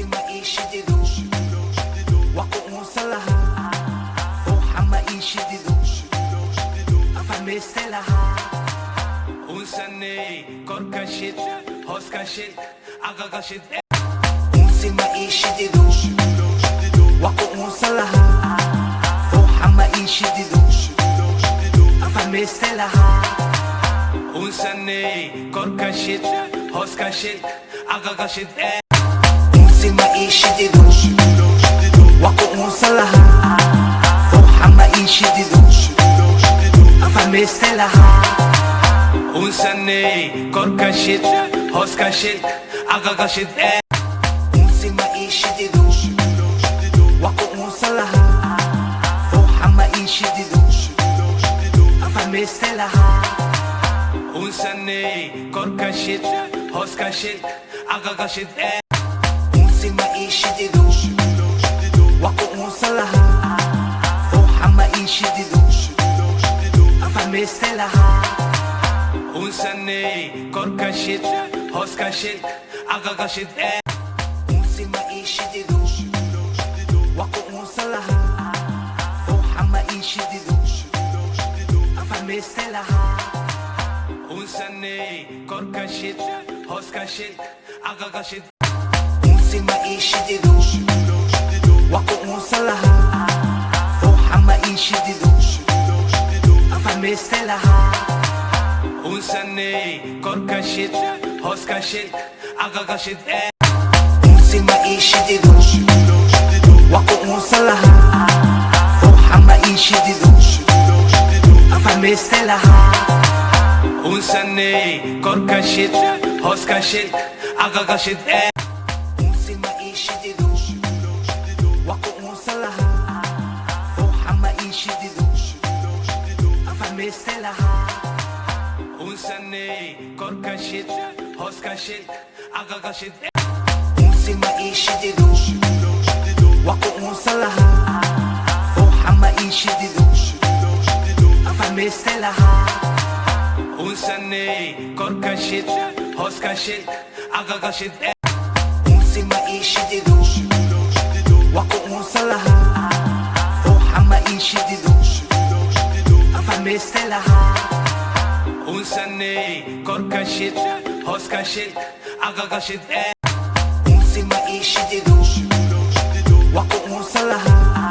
Unsi ma ii shidido, waa ku unsan lahaa. Ruuxa ma ii shidido, afahmayste lahaa. Unsanay korka shid, hoos ka shid, aqalka shid. Unsi ma ii shidido, waa ku unsan lahaa. Ruuxa ma ii shidido, afahmayste lahaa. Unsanay korka shid, hoos ka shid, aqalka shid. Unsi ma ii shidido, waa ku unsan lahaa. Ruuxa ma ii shidido, afahmayste lahaa. Unsanay korka shid, hoos ka shid, aqalka shid. Unsi ma ii shidido, waa ku unsan lahaa. Ruuxa ma ii shidido, afahmayste lahaa. Unsanay korka shid, hoos ka shid, aqalka shid. Unsi ma ii shidido, waa ku unsan lahaa. Ruuxa ma ii shidido, afahmayste lahaa. Unsanay korka shid, hoos ka shid, aqalka shid. Unsi ma ii shidido, waa ku unsan lahaa. Ruuxa ma ii shidido, afahmayste lahaa. Unsanay korka shid, hoos ka shid, aqalka shid. Unsi ma ii shidido, waa ku unsan lahaa. Ruuxa ma ii shidido, afahmayste lahaa. Unsanay korka shid, hoos ka shid, aqalka shid. Unsi ma ii shidido, waa ku unsan lahaa. Ruuxa ma ii shidido, afahmayste lahaa. Unsanay korka shid, hoos ka shid, aqalka shid. Unsi ma ii shidido, waa ku unsan lahaa. Ruuxa ma ii shidido, afahmayste lahaa. Unsanay korka shid, hoos ka shid, aqalka shid. Unsi ma ii shidido, waa ku unsan lahaa. Ruuxa ma ii shidido, afahmayste lahaa. Unsanay korka shid, hoos ka shid, aqalka shid. Unsi ma ii shidido, waa ku unsan lahaa. Ruuxa ma ii shidido, afahmayste lahaa. Unsanay korka shid, hoos ka shid, aqalka shid. Unsi ma ii shidido, waa ku unsan lahaa.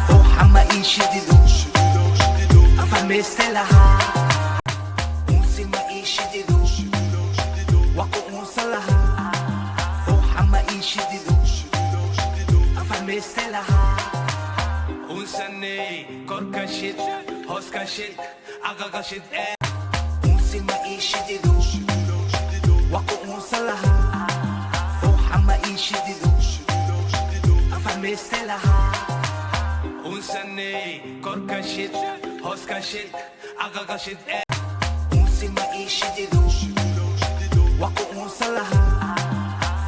Ruuxa ma ii shidido, afahmayste lahaa. Unsi ma ii shidido, waa ku unsan lahaa. Ruuxa ma ii shidido, afahmayste lahaa. Unsanay korka shid, hoos ka shid, aqalka shid. Unsi ma ii shidido, waa ku unsan lahaa. Ruuxa ma ii shidido, afahmayste lahaa. Unsanay korka shid, hoos ka shid, aqalka shid. Unsi ma ii shidido, waa ku unsan lahaa.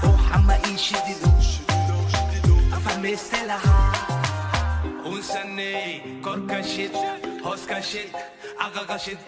Ruuxa ma ii shidido, afahmayste lahaa. Unsanay korka shid, hoos ka shid, aqalka shid.